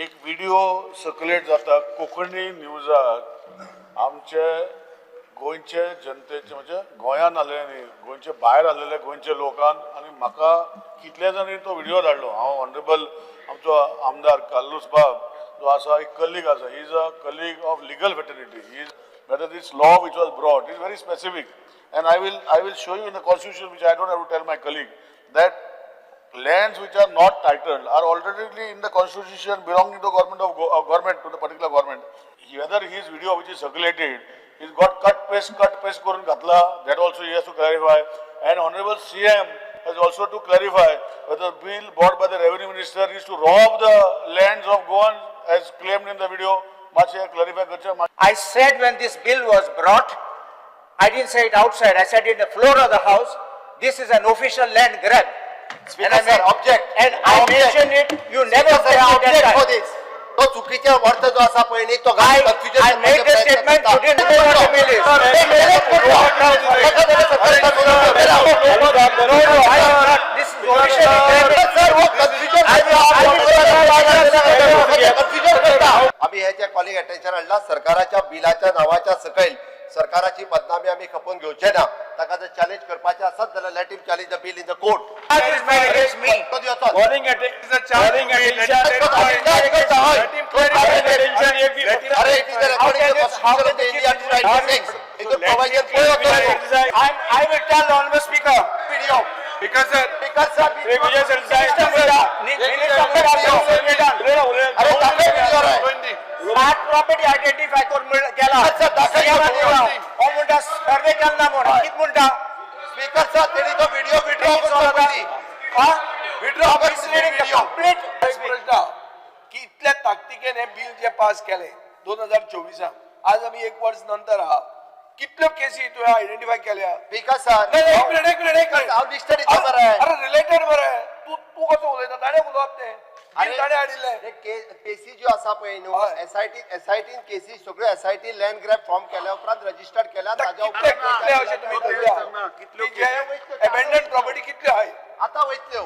एक video circulate जाता कोंकणी न्यूजार. आमचे गोंयचे जनतेचे, म्हणजे गोंयान आसलेले न्ही, गोंयचे भायर आसलेले गोंयचे लोकान आनी म्हाका कितले जाणांनी तो व्हिडिओ धाडलो. हांव ऑनरेबल आमचो आमदार कार्लूस बाब जो आसा, एक कलीग आसा, he is a colleague of legal fraternity. He is whether this law which was brought is very specific, and I will show you in the constitution, which I don't have to tell my colleague, that lands which are not titled are already in the constitution belonging to government of government, to the particular government. Whether his video which is circulated is got cut paste, cut paste करून घातला, that also he has to clarify. And honorable CM has also to clarify whether bill brought by the revenue minister is to rob the lands of Goan as claimed in the video. मातशें clarify करचें. I said when this bill was brought, I didn't say it outside, I said in the floor of the house, this is an official land grab. Speaker And I sir, object. And I Object. Mentioned it, you never Speaker sir, said it object that for time. this. तो चुकीचे अर्थ जो आसा पळय न्ही, तो confusion. I made the statement, you didn't know what the bill is. No, I am not, this is officially grabbing. Sir, हो confusion. I will confusion करता. आम्ही हे जे कॉलिंग अटेन्शन हाडला, सरकाराच्या बिलाच्या नावाच्या सकयल सरकाराची बदनामी आमी खपोवन घेवचे ना. ताका जर चॅलेंज करपाचें आसत जाल्यार let him challenge the bill in the court. That is made against me. Calling attention, calling attention. Let him clarify. Let him अरे, it is the recording the constitution of the India to 96. हितून provision पळय होतो. I will tell the honorable speaker. Video. Because sir, speaker sir. Shri Vijay Sardesai. अरे, दाखय video रे. सात property identify करून केला. अच्छा, दाखय CM video. हो म्हणटा सर्वे केला ना म्हणून, कित म्हणटा? स्पीकर सर, तेणी तो व्हिडिओ विड्रॉ करचो पयलीं. विड्रॉ करचो मिसलिडींग व्हिडिओ. कंप्लीट. एक प्रश्न की इतल्या ताकतिकेन हे बिल जे पास केले 2024, आज आमी एक वर्स नंतर आहा, कितल्यो केसी तुवें आयडेंटिफाय केल्या? Speaker sir. नाही, नाही, एक मिनिट, एक मिनिट, एक मिनिट. हांव लिस्टेड दिता मरे. अरे, रिलेटेड मरे. तूं तूं कसो उलयता? ताणें उलोवप तें. बिल ताणें हाडिल्लें. केसी ज्यो आसा पळय न्हू, हय. एसआयटी, एसआयटीन केसी सगळ्यो एसआयटी लँड ग्रॅब फॉर्म केल्या उपरांत रजिस्टर्ड केल्या. ताज्या कितले कितले अशें तुमी धरल्या उपरांत की जे एबेंडन प्रॉपर्टी कितल्यो आहाय? आतां वयतल्यो.